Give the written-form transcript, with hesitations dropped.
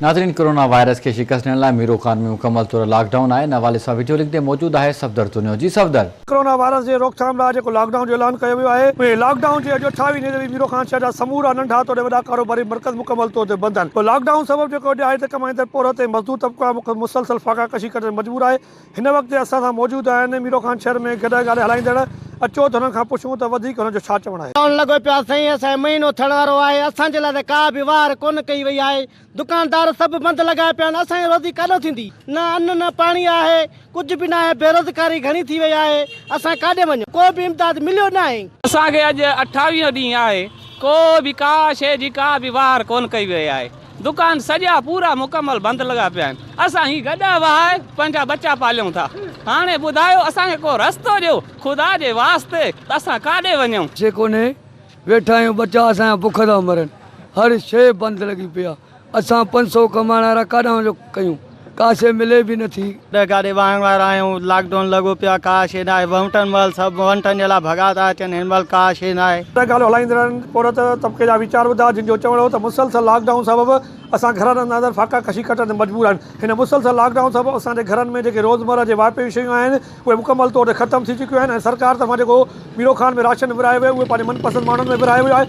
ناظرين corona virus کي شڪست ڏيڻ لاء ميرو خان ۾ مڪمل طور لاڪ ڊائون آهي ان حوالي سان وڊيو لنڪ تي موجود آهي صفدر تونيو جي صفدر. ڪورونا وائرس جي روڪٿام لاء جيڪو لاڪ ڊائون جو اعلان ڪيو ويو آهي انهي لاڪ ڊائون جي اڄ 28 ڏينهن تي به ميرو خان شهر جا سمورا ننڍا توڙي وڏا ڪاروباري مرڪز مڪمل طور تي بند آهن پر لاڪ ڊائون سبب جيڪو ڏهاڙي تي ڪمائيندڙ پورهيت ۽ مزدور طبقو مسلسل فاقا ڪشي ڪرڻ تي مجبور آهي هن وقت اسان سان موجود آهن ميرو خان شهر ۾ گڏهه گاڏي هلائيندڙ اچو ته هنن کان پڇون ته وڌيڪ هنن جو ڇا چوڻ آهي. ڊائون لڳو پيو آهي سائين اسان کي مهينو ٿيڻ وارو آهي اسان جي لاء ته ڪا به واهر ڪونه ڪئي وئي آهي دڪاندار سڀ بند لڳايا پيا آهن اسان جي روزي ڪاڏو ٿيندي نه ان نه پاڻي آهي ڪجهه به ناهي بيروزگاري گهڻي ٿي وئي آهي اسان ڪاڏي وڃون ڪو به امداد مليو ناهي. اسان کي اڄ اٺاويهون ڏينهن آهي ڪو به ڪا شيء جي ڪا به واهر ڪونه ڪئي وئي آهي دڪان سڄا پورا مڪمل بند لڳا پيا آهن. اسان هي گڏهه وهائي پنهنجا ٻچا پاليون ٿا. هاڻي ٻڌايو اسان کي ڪو رستو ڏيو خدا جي واسطي ته اسان ڪاڏي وڃون. شيء ڪونهي ويٺا آهيون ٻچا اسان جا بک ٿا مرن هر شيء بند لڳي پئي آهي اسان 500 ڪمائڻ وارا ڪاڏانهن جو ڪيون ڪا شيء ملي به نٿي. گڏهه گاڏي وهائڻ وارا آهيون لاڪ ڊائون لڳو پيو آهي ڪا شيء ناهي وهنٽن مهل سڀ وهنٽن جي لاء ڀڳا ٿا اچن هن مهل ڪا شيء ناهي. گڏهه گاڏو هلائيندڙن پورهيت طبقي جا ويچار ٻڌا جن جو چوڻ هو ته مسلسل لاڪ ڊائون سبب اسان گهرن اندر فاقا ڪشي ڪٽڻ تي مجبور آهن هن مسلسل لاڪ ڊائون سبب اسان جي گهرن ۾ جيڪي روزمره جي واهپي جون شيون آهن اهي مڪمل طور تي ختم ٿي چڪيون آهن ۽ سرڪار طرفان جيڪو ميرو خان ۾ راشن ورهايو ويو اهي پنهنجي من پسند ماڻهن ۾ ورهايو ويو آهي.